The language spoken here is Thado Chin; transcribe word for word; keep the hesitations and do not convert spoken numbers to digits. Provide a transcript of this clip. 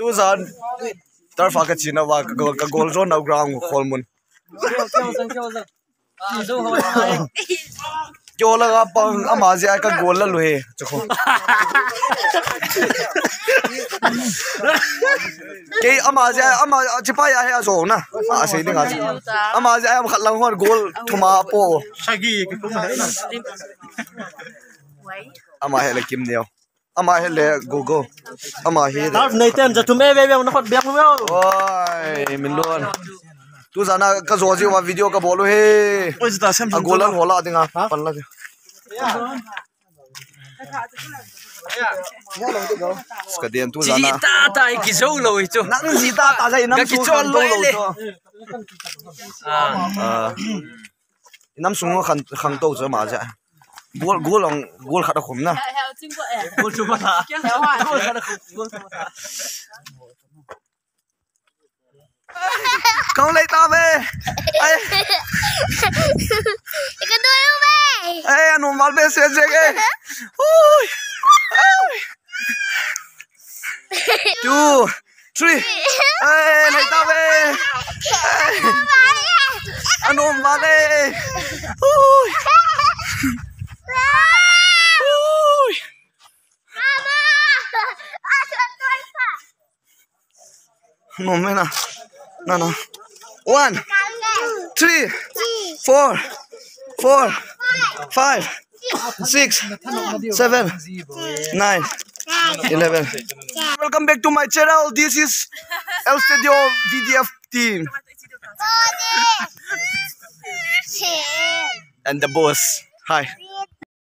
Tuzan, turf a ka china va, ka, ka goal zone na ground khol mun. Kyo la ga pang, ama jeh a ka goal la lu he. Chukho. Kei ama jeh a, ama chipai a he a zo na. A sei ding a. Ama jeh a khat lang hon goal thum a po. Sagi. Ama he le kim neo. Ama he le Google. Ama he le. Turf nei tem ja tum e ve ve na khot bek ve. Oi, min lon. Tuzan a ka zo ji va video ka bol u he. Oi, ta sem. A goal la hola ding a. Pan la. Ka den tuzan a. Ji ta ta i ki zo lo i chu. Nang ji ta ta jai nang ki chu chol lo le. Ah. Ah. Nam sung khang, khang to chu ama jeh. Goal, goal ong, goal khat a khum na. Goal chu ma tha. Goal khat a khum, goal chu ma tha. Kong lei ta ve. Ai. Ka do lo ve. Ai, anom val be se se ke. Ui. Ai. Two, three. Ai, lei ta ve. Ai. Anom val e. Ui. Ui. No, mena. No, no. One, three, four, four, five, six, seven, nine, eleven. Welcome back to my channel. This is El Studio V D F team. And the boss. Hi.